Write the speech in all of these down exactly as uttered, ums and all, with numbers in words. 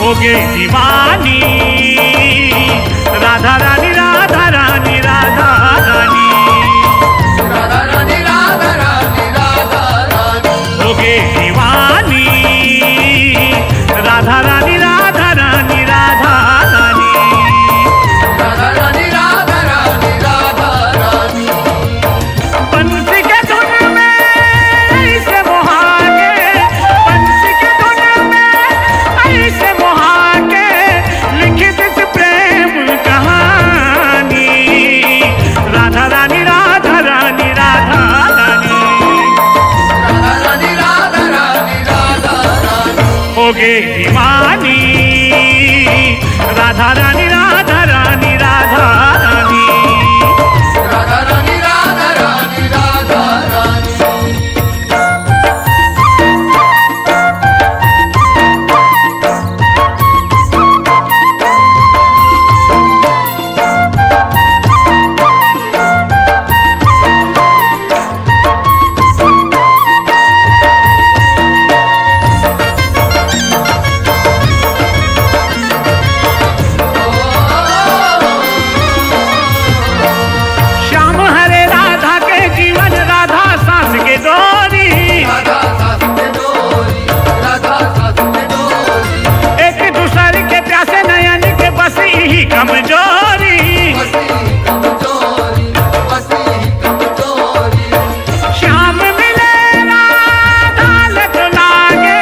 होगे दीवानी राधा रानी, राधा रानी, राधा रानी। राधा रानी, राधा रानी, राधा रानी। होगे दीवानी राधा रानी, राधा रानी, राधा रानी। राधा रानी, राधा रानी, राधा रानी। बंसी के धुन में ऐसे मोहा के, बंसी के धुन में ऐसे मोहा के, लिख दिस प्रेम कहानी। राधा रानी, राधा रानी, राधा रानी। राधा रानी, राधा रानी, राधा रानी। होगे दीवानी राधा रानी, राधा रानी, राधा रानी। राधा रानी, राधा रानी, राधा रानी। श्याम हरे राधा के जीवन, राधा सांस के डोरी। राधा सांस के डोरी, राधा सांस के डोरी। एक दूसर के प्यासे नयन के बस इही कमजोरी। बस इही कमजोरी, बस इही कमजोरी। श्याम मिले राधा ले तो लागे,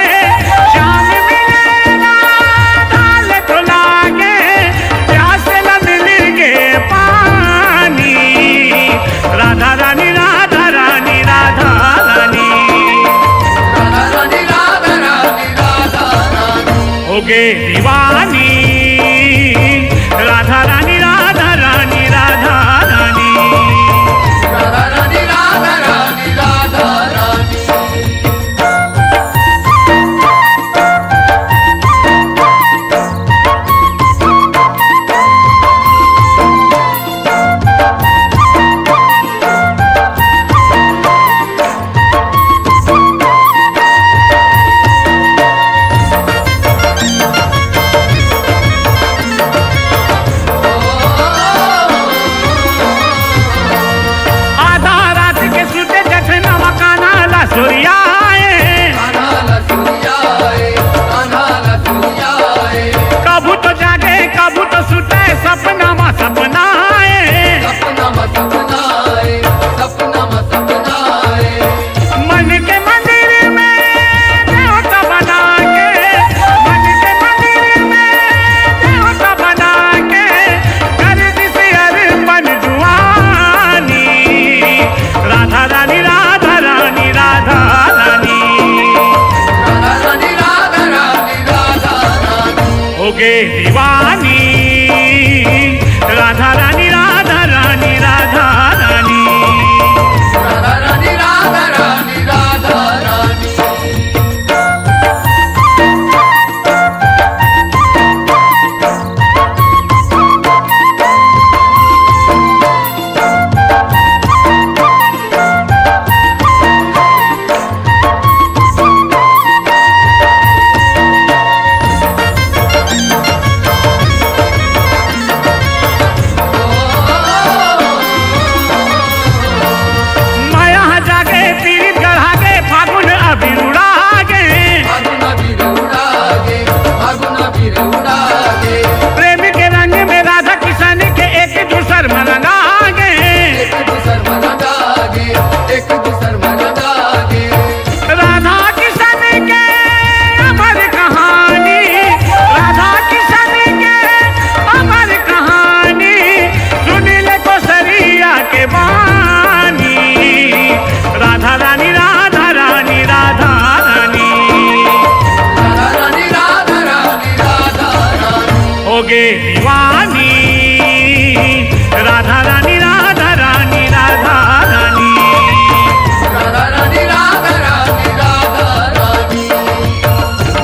श्याम मिले राधा ले तो लागे, प्यास न मिल के पानी। राधा रानी, राधा रानी, राधा रानी। राधा रानी, राधा रानी, राधा रानी। होगे दीवानी राधा रानी, राधा रानी, राधा रानी। राधा रानी, राधा रानी, राधा रानी। आधा रात के सुते जठना म कान्हा ला सुरियाए। कान्हा ला सुरियाए, कान्हा ला सुरियाए। कभू तो जागे, कभू तो सुते, सपना म सपना आए। सपना म सपना आए, सपना म सपना आए। मन के मंदिर में देवता बना के, मन के मंदिर में देवता बना के, कर दिस अर्पण जुआनी। राधा रानी, राधा रानी, राधा रानी। राधा रानी, राधा रानी, राधा रानी। होगे दीवानी राधा रानी, राधा रानी, राधा रानी। राधा रानी, राधा रानी, राधा रानी। माया ह जागे पीरित गढ़ा गे, फागुन अबीर उड़ा गे। फागुन अबीर उड़ा गे, फागुन अबीर उड़ा गे। प्रेम के रंग में राधा किशन के एक दूसर म रंगा गे। एक दूसर म रंगा गे, एक दूसर म रंगा गे। राधा किशन के अमर कहानी, राधा किशन के अमर कहानी, सुन ले कोसरिया के बानी। राधा रानी, राधा रानी, राधा रानी। राधा रानी, राधा रानी, राधा रानी। होगे दीवानी राधा रानी, राधा रानी, राधा रानी। राधा रानी, राधा रानी, राधा रानी।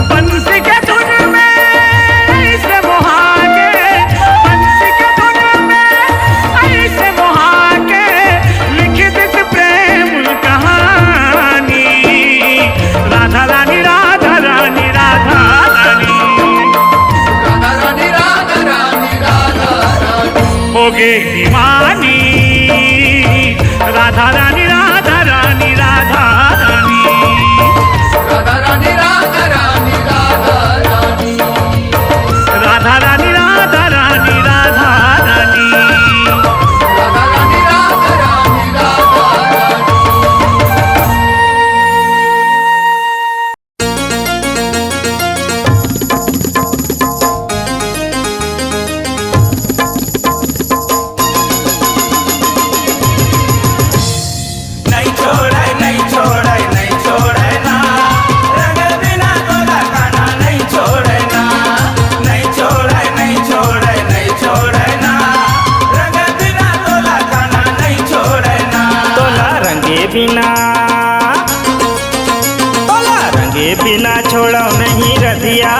बंसी के धुन में ऐसे मोहा के, बंसी के धुन में ऐसे मोहा के, लिख दिस प्रेम कहानी। राधा रानी, राधा रानी, राधा रानी। राधा रानी, राधा रानी, राधा रानी। होगे दीवानी। राधा रानी, राधा रानी, राधा रानी। राधा रानी, राधा रानी, राधा रानी। राधा रानी, राधा रानी, राधा रानी। राधा रानी, राधा रानी, राधा रानी। नहीं छोड़े, नहीं छोड़े, नहीं छोड़े ना, रंग बिना तोला काना नहीं छोड़े ना, नहीं छोड़े, नहीं छोड़े, नहीं छोड़े ना, रंग बिना तोला काना नहीं छोड़े ना। तोला रंगे बिना, तोला रंगे बिना छोड़ो नहीं रधिया,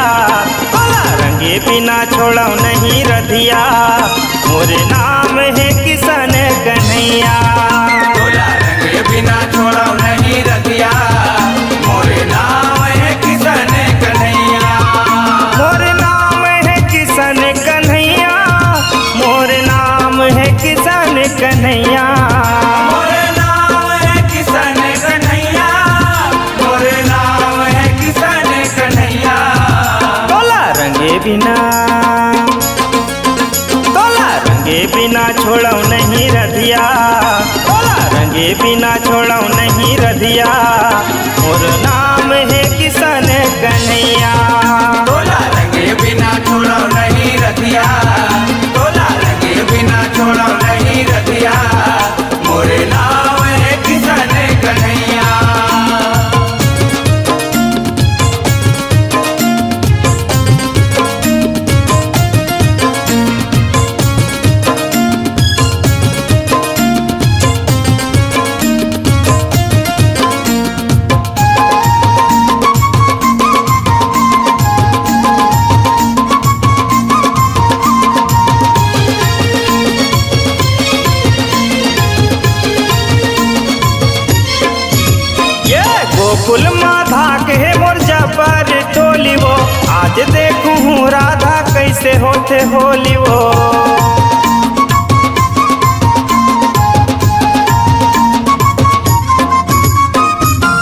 तोला रंगे बिना छोड़ो नहीं रधिया। मोरे नाम है किशन कन्हैया। तोला रंगे बिना छोड़ो नहीं रधिया। मोरे नाम है किशन कन्हैया। मोरे नाम है किशन कन्हैया। मोरे नाम है किशन कन्हैया। मोरे नाम है किशन कन्हैया। मोरे नाम है किशन कन्हैया। तोला रंगे बिना, तोला रंगे बिना छोड़ो नहीं रधिया, तोला रंगे बिना छोड़ो नहीं रधिया। मोर नाम है किशन कन्हैया। तोला रंगे बिना छोड़ो नहीं रधिया, तोला रंगे बिना छोड़ो नहीं रधिया। मोरे नाम है किशन कन्हैया। ये गोकुल माधा के मोर जबर टोली वो, आज देखूं राधा कैसे होथे होली वो।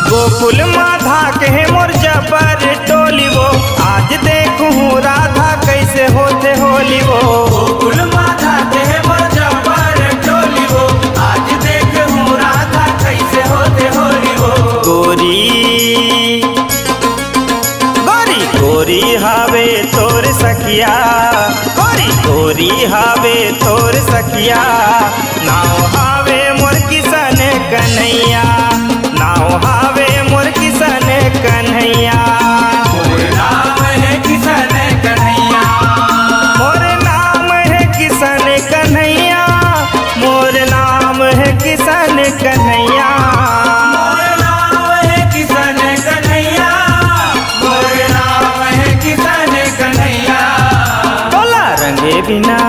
गोकुल माधा के मोर जबर टोली वो, आज देखूं राधा कैसे होथे होली वो। गोकुल माधा के मोर जबर टोली वो, आज देखूं राधा कैसे होथे होली वो। गोरी, गोरी, गोरी हावे तोर सखिया, गोरी, गोरी हावे तोर सखिया। नाव हावे मोर किशन कन्हैया, नाव हावे मोर किशन कन्हैया। मोर नाम है किशन कन्हैया। मोर नाम है किशन कन्हैया। मोर नाम है किशन कन्हैया। मोर नाम है किशन कन्हैया। मोर नाम है किशन कन्हैया। तोला रंगे बिना,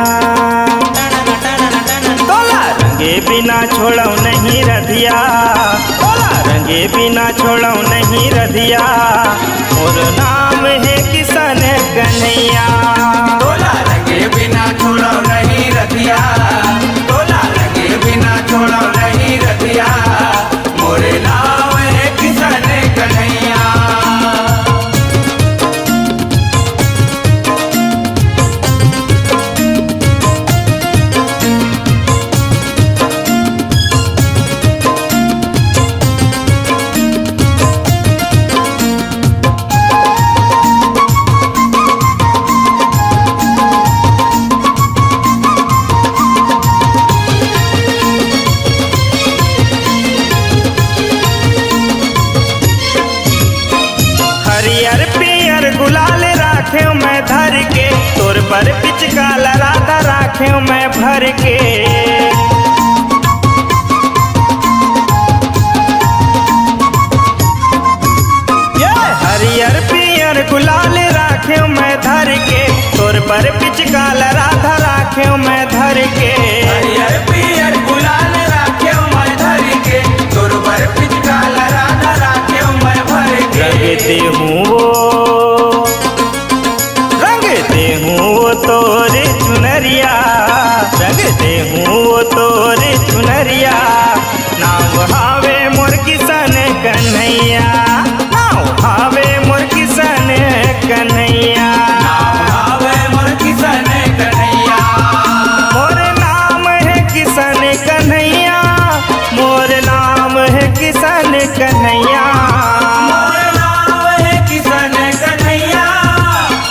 तोला रंगे बिना छोड़ो नहीं रधिया, तोला रंगे बिना छोड़ो नहीं रधिया। मोर नाम है किशन कन्हैया। तोला रंगे बिना छोड़ो नहीं रधिया, तोला रंगे बिना छोड़ो नहीं रधिया। मोरे नाम है किशन कन्हैया। हरियर पियर गुलाल राखेव मैं धर के, तोर बर पिचकाल राधा राख राखेंव मैं भर के। ये हरियर पियर गुलाल राखेंव मैं धर के, तोर बर पिचकार राधा राखेंव मैं धर के। हरियर पियर गुलाल राखेंव मैं धर के, तोर बर पिचकार राधा राखेंव मैं भर के। रंग देहूं वो, रंग देहूं वो तोर चुनरिया, रंग देहूं वो तोर चुनरिया। नाम हावे मोर किशन कन्हैया, नाम हावे मोर किशन कन्हैया। नाम हावे मोर किशन कन्हैया। मोर नाम हे किशन कन्हैया, मोर नाम हे किशन कन्हैया। मोर नाम हे किशन कन्हैया,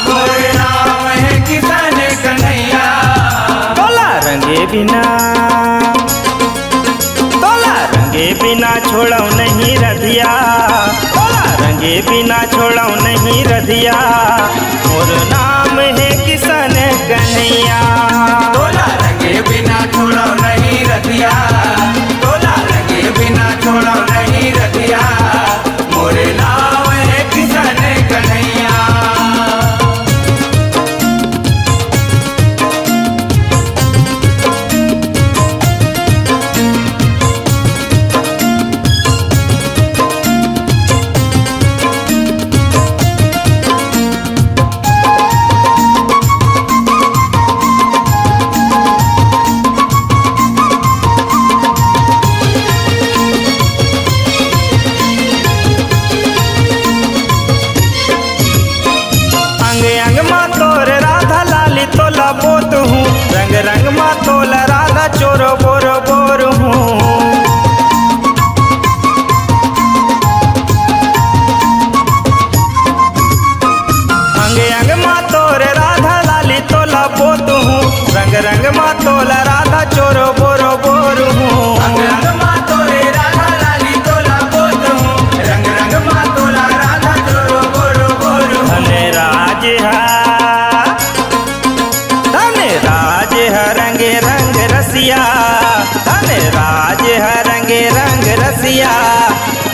मोर नाम हे किशन कन्हैया। तोला रंगे बिना, तोला रंगे बिना छोड़व नहीं रधिया, तोला रंगे बिना छोड़व नहीं रधिया। मोर नाम हे किशन कन्हैया। तोला रंगे बिना छोड़व नहीं रधिया, तोला रंगे बिना छोड़व नहीं रधिया। मोर नाम हे किशन कन्हैया। अंग अंग मा तोर राधा लाली तोला पोत हूँ, रंग रंग मा तोला राधा चोरो बोरो बोर हूँ। अंग अंग मा तोर राधा लाली तोला पोत हूँ, रंग रंग मा तोला राधा चोरो बोरो बोर हूँ। अंग अंग मा तोर राधा लाली तोला पोत हूँ, रंग रंग मा तोला राधा चोरो बोरो बोर हूँ। धन राज हा, धन राज हा रंग रंग रसिया, धन राज हा रंग रंग रसिया।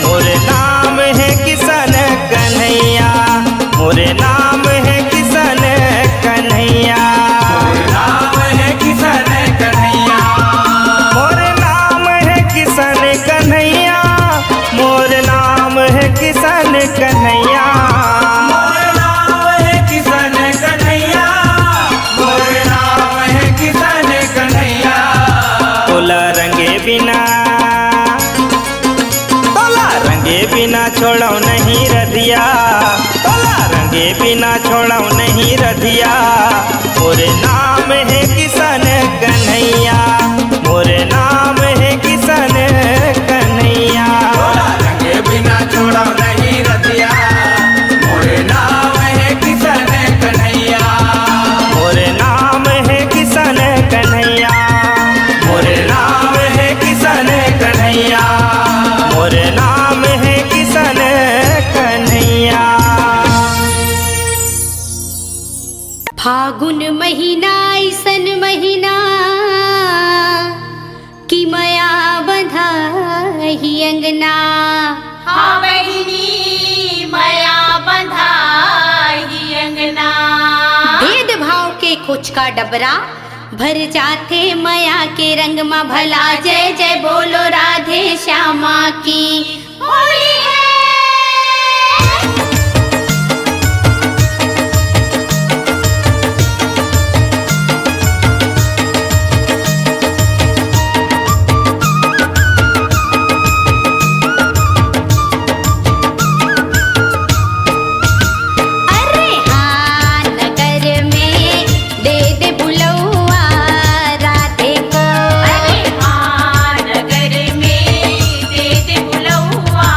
मोर नाम हे किशन कन्हैया, मोर नाम हे किशन कन्हैया। मोर नाम हे किशन कन्हैया। मोर नाम हे किशन कन्हैया। मोर नाम हे किशन कन्हैया। मोर नाम हे किशन कन्हैया। मोर नाम हे किशन कन्हैया। तोला रंगे बिना, तोला रंगे बिना छोड़व नहीं रधिया, तोला रंगे बिना छोड़व नहीं रधिया। मोर नाम हे किशन कन्हैया, मोर नाम हे किशन कन्हैया। तोला रंगे बिना छोड़व नहीं रधिया, मोर नाम हे किशन कन्हैया। मोर नाम हे किशन कन्हैया। मोर नाम हे किशन कन्हैया। मोर नाम हे किशन कन्हैया। फागुन महीना अइसन महीना कि मया बंधाही अंगना। हाँ बहिनी, मया बंधाही अंगना। भेदभाव के कोचका डबरा भर जाथे मया के रंग मा भला। जय जय बोलो राधे श्यामा की होली है। अरे हाँ, नगर में दे दे बुलौआ राधे को। अरे हाँ, नगर में दे दे बुलौआ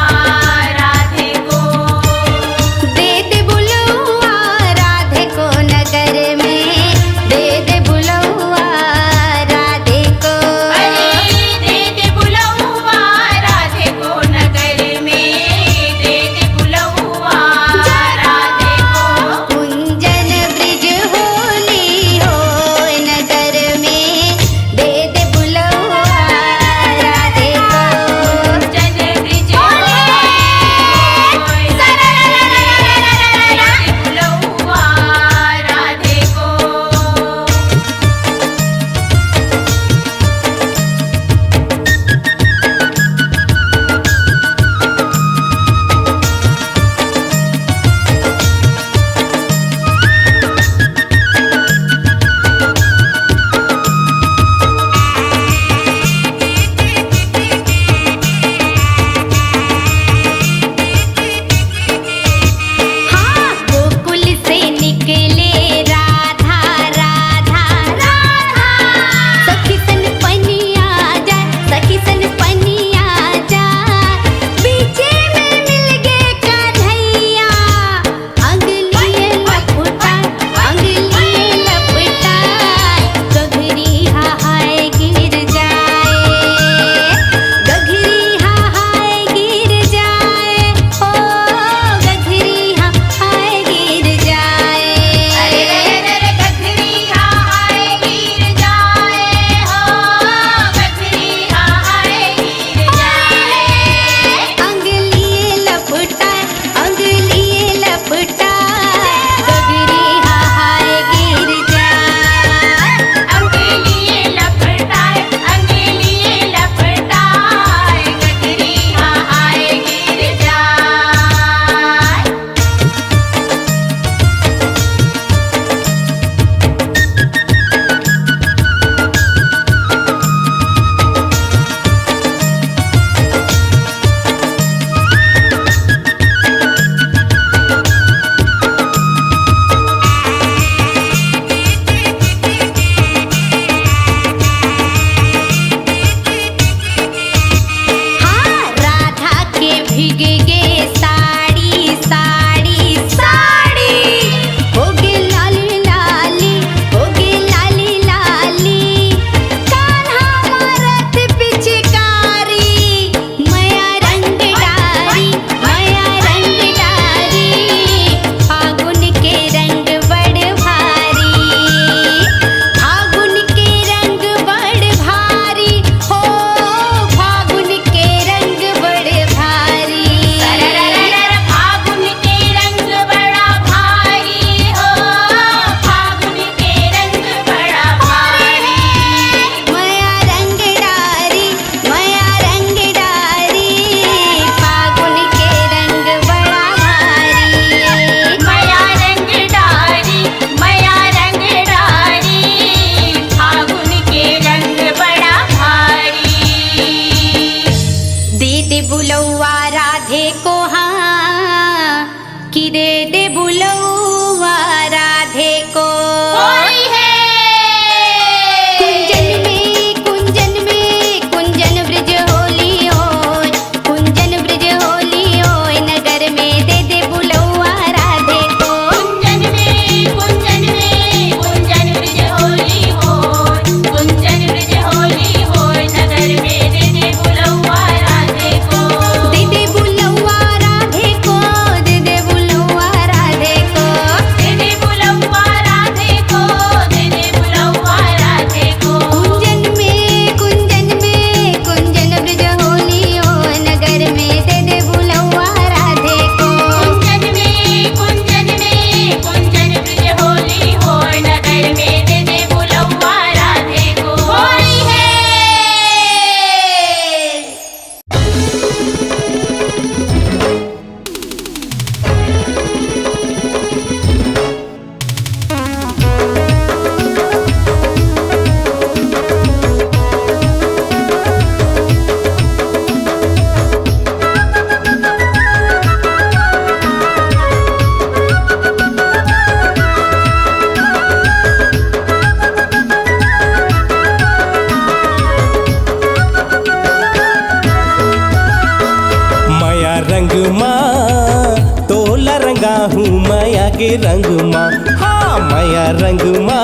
रंग मा, हाँ, मया रंग मा,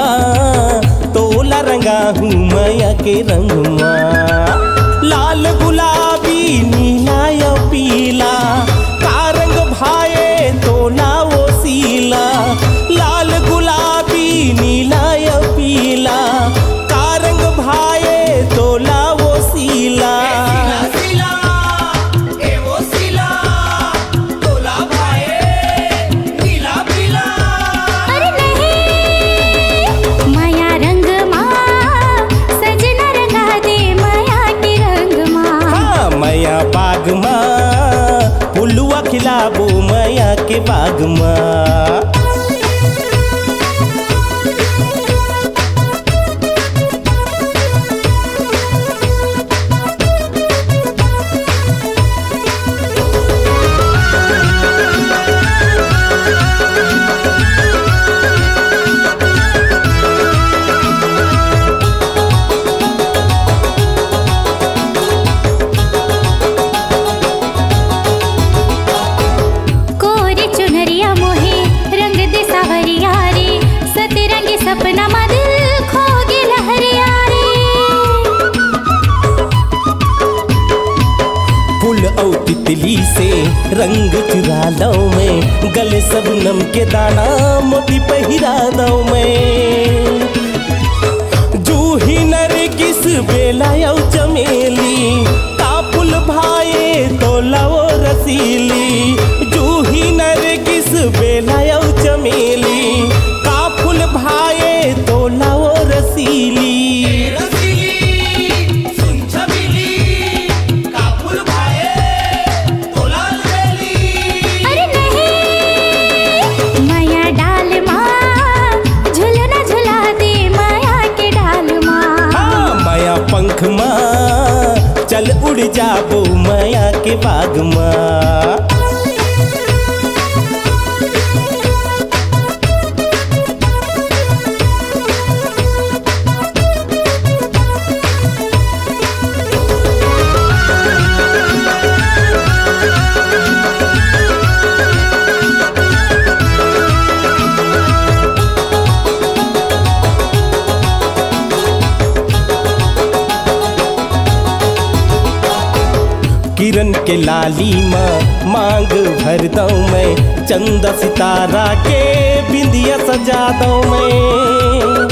तोला रंगाहूँ मया के रंग मा। लाल गुलाबी नीला या पीला, का रंग भाए तोला ओ सीला। लाल गुलाबी नीला या पीला, का रंग भाए तोला ओ सीला। ए सीला, ए ओ सीला, तोला भाए नीला पीला। अरे नहीं, मया रंग मा, सजना रंगा दे मया के रंग मा। हाँ, मया बाग मा, फुलवा खिलाबो मया के बाग मा। कोरी चुनरिया मोहे रंग दे सावरिया रे, सतरंगी सपना मा दिल खो गे लहरिया रे। फूल अउ तितली से रंग चुरा लव मैं, गले सबनम के दाना मोती पहिरा दव मैं। जूही नरगिस बेला अउ चमेली, का फूल भाए तोला ओ रसीली। जूही नरगिस बेला अउ चमेली, का फूल भाए तोला ओ रसीली। ए रसीली, सुन छबीली, का फूल भाए तोला अलबेली। अरे नहीं, मया डाल मा, झुलना झुला दे मया के डाल मा। हाँ, मया पंख मा, चल उड़ जाबो मया के बाग मा। किरण के लाली मा मांग भर दव मैं, चंदा सितारा के बिंदिया सजा दव मैं।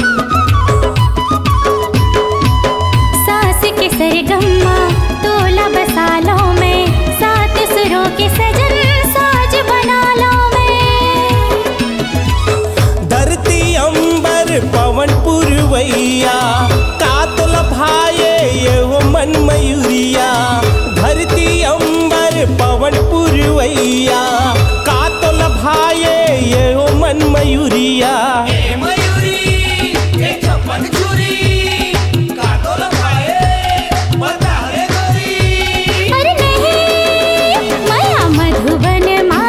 सास के सरगम मा तोला बसा लव मैं, सात सुरों के सजन साज बना लव मैं। धरती अंबर पवन पुरवैया, का तोला भाए ये ओ मन मयूरिया। धरती अंबर पवन पुरवैया, का तोला भाए ये ओ मन मयूरिया। ए मयूरी, ए छपन छुरी, का तोला भाए बता रे गोरी। अरे नहीं, मया मधुबन मा,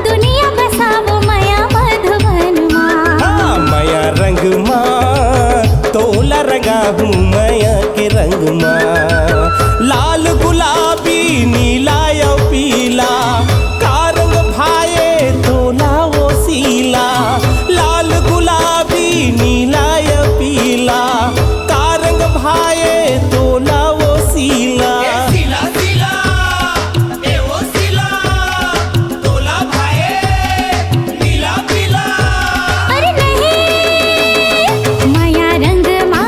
दुनिया बसाबो मया मधुबन मा। हाँ, मया रंग मा, तोला रंगाहूँ मया के रंग मा। लाल गुलाबी नीला या पीला, का रंग भाए तोला ओ सीला। लाल गुलाबी नीला या पीला, का रंग भाए तोला ओ सीला। ए सीला, सीला, ए ओ सीला, तोला भाए नीला पीला। अरे नहीं, मया रंग मा,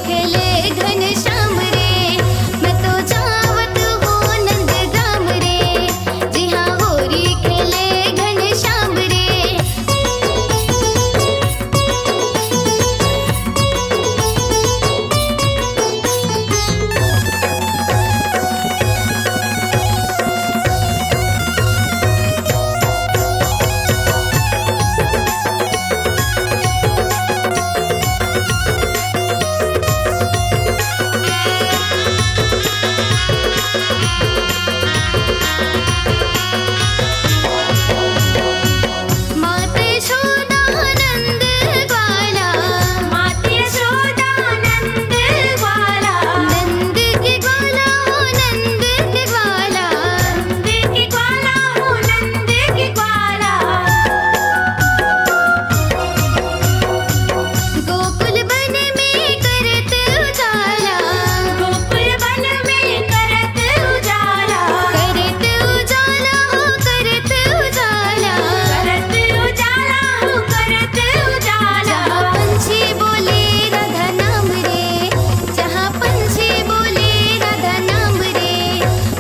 खेले घनश्याम रे, मैं तो जावत हो नंदग्राम रे, जिहाँ होरी खेले घनश्याम रे। मात यशोदा नंद ग्वाला, मात यशोदा नंद ग्वाला, नंद के ग्वाला हो नंद के ग्वाला, नंद के ग्वाला हो नंद के ग्वाला। गोकुल बन में करत उजाला, गोकुल बन में करत उजाला, करत उजाला हो करत उजाला, करत उजाला हो करत उजाला। जहाँ पंछी बोले राधा नाम रे, जहाँ पंछी बोले राधा नाम रे,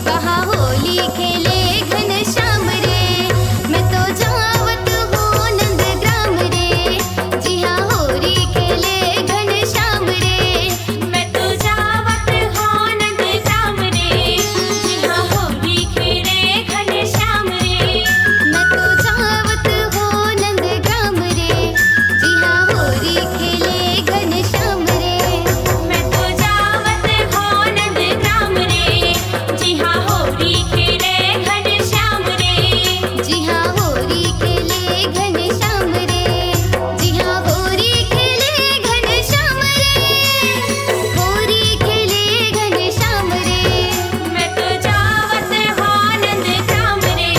वहाँ होली खेले घनश्याम रे। मैं तो जावत हो नंदग्राम रे, जिहाँ होरी खेले घनश्याम रे। मैं तो जावत हो नंदग्राम रे, जिहाँ होरी खेले घनश्याम रे। मैं तो जावत हो नंदग्राम रे, जिहाँ होरी खेले घनश्याम रे। मैं तो जावत हो नंदग्राम रे, जिहाँ होरी खेले घनश्याम रे। जिहाँ होरी खेले घनश्याम रे, जिहाँ होरी खेले घनश्याम रे, होरी खेले घनश्याम रे। मैं तो जावत हो नंदग्राम रे,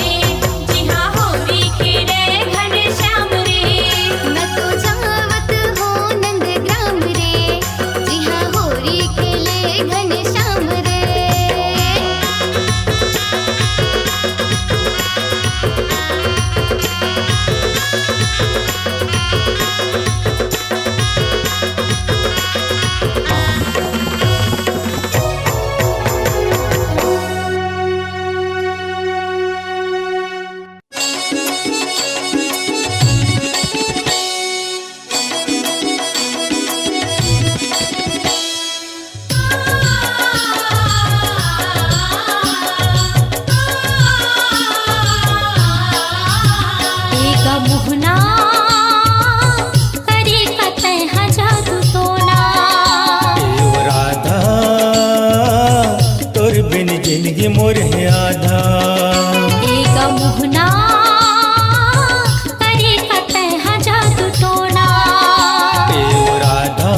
जिहाँ होरी खेले घनश्याम रे। मैं तो जावत हो नंदग्राम रे, जिहाँ होरी खेले घनश्याम रे। ए गा मोहना, करे का तैं हा जादू टोना। ए ओ राधा, तोर बिन जिनगी मोर हे आधा। ए गा मोहना, करे का तैं हा जादू टोना। ए ओ राधा,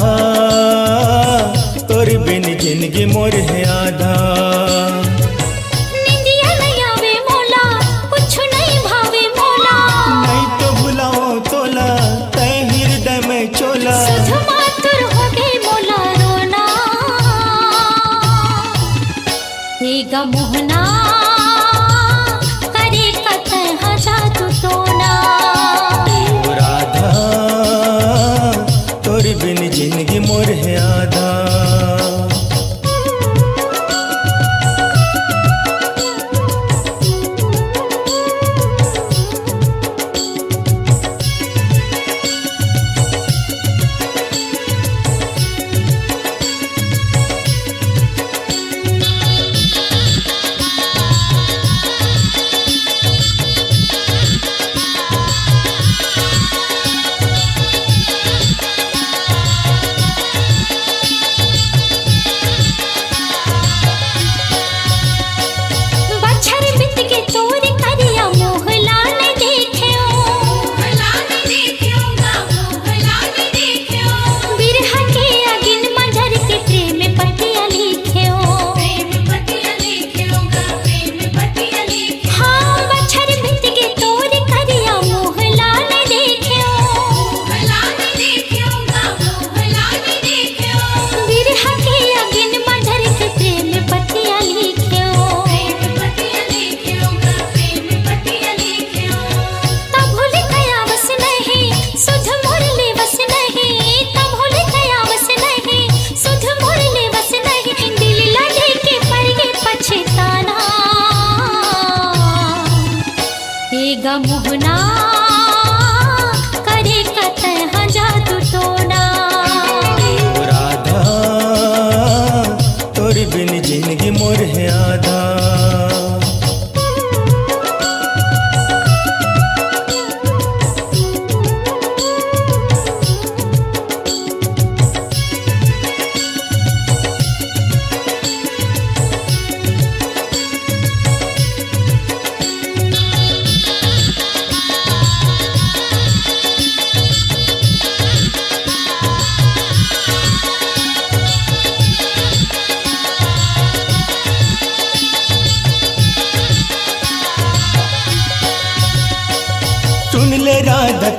तोर बिन जिनगी मोर हे आधा। निंदिया नइ आवे मोला, कुछु नइ भावे मोला। नइ तो भुलावंव तोला, तैं हृदय में चोला। सुध मातुर होगे मोला रोना। हे गा मोहना, करे का तैं हा जादू टोना। ए ओ राधा, तोर बिन जिनगी मोर हे आधा।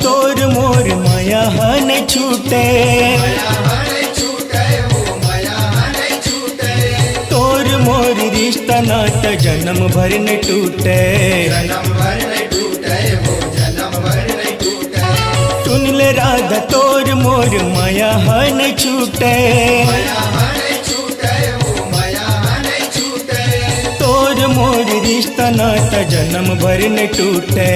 तोर मोर माया ह नइ छूटे, तोर मोर रिश्ता नाता जनम भर नइ टूटे। सुन ले राधा, तोर मोर माया ह नइ छूटे, तोर मोर रिश्ता नाता जनम भर नइ टूटे।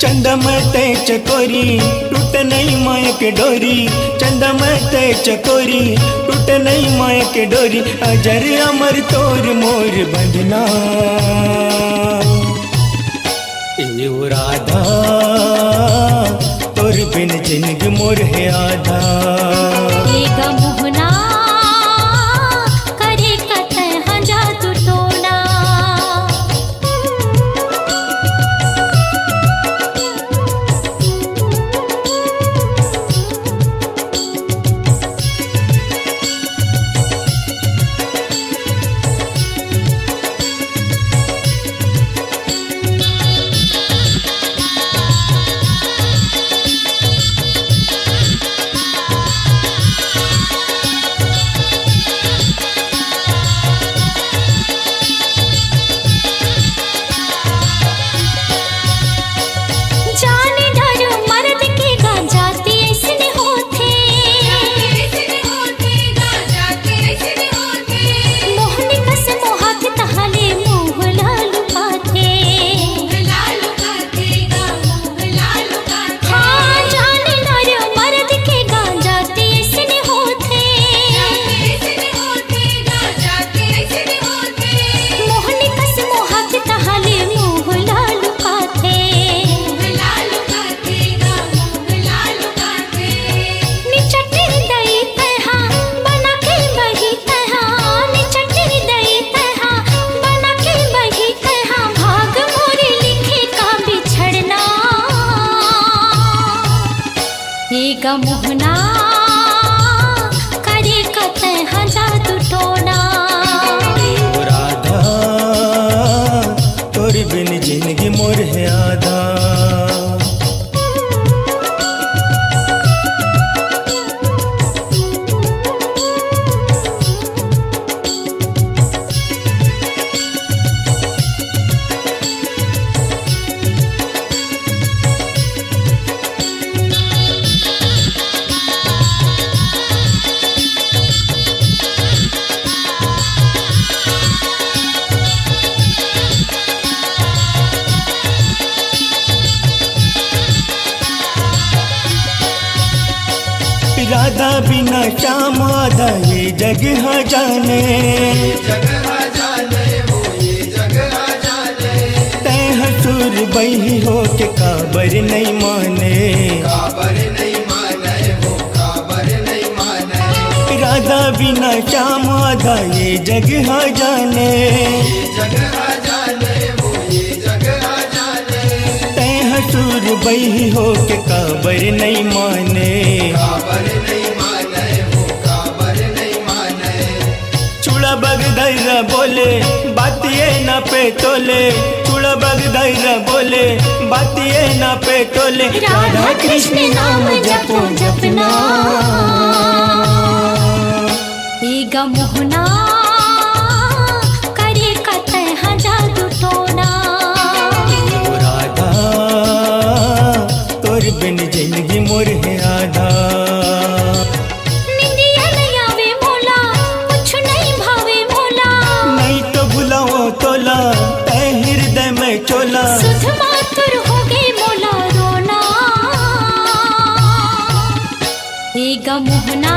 चंदा मैं तैं चकोरी, टूटे नइ माया के डोरी। चंदा मैं तैं चकोरी, टूटे नइ माया के डोरी। अजर अमर तोर मोर बंधना। ए ओ राधा, तोर बिन जिनगी मोर हे आधा। ए गा मोहना, करे कतय हाँ जादू टोना। जाने डर मर्द के गा जाति अइसने होथे। मोहनी कस मोहा के तहाले मुँह ला लुकाथे। हाँ, जाने डर मर्द के गा जाति अइसने होथे। मोहनी कस मोहा के तहाले मुँह ला लुकाथे। निचट दई तैं हा बना के बही तैं हा, निचट दई तैं हा बना के बही तैं हा, भाग मोरे लिखे का बिछड़ना। ए गा मोहना, करे कतय हाँ जादू टोना। राधा, तोर बिन जिनगी मोर हे आधा। राधा बिना श्याम आधा ये जग हा जाने। तैं हा सुरबही होके काबर नइ माने। राधा बिना श्याम आधा ये जग हा जाने। तैं हा सुरबही होके काबर नइ माने। चूड़ा बग धैरा बोले, बातिये ना पे तोले। चूड़ा बग धैरा बोले, बातिये ना पे तोले। राधा कृष्ण नाम जपो जपना। ए गा मोहना, करे कतय हाँ जादू टोना। राधा, तोर बिन जिनगी मोर हे आधा। निंदिया नइ आवे मोला, कुछ नइ भावे मोला। नइ तो भुलावों तोला, तैं हृदय में चोला। सुध मातुर होगे मोला रोना। ए गा मोहना,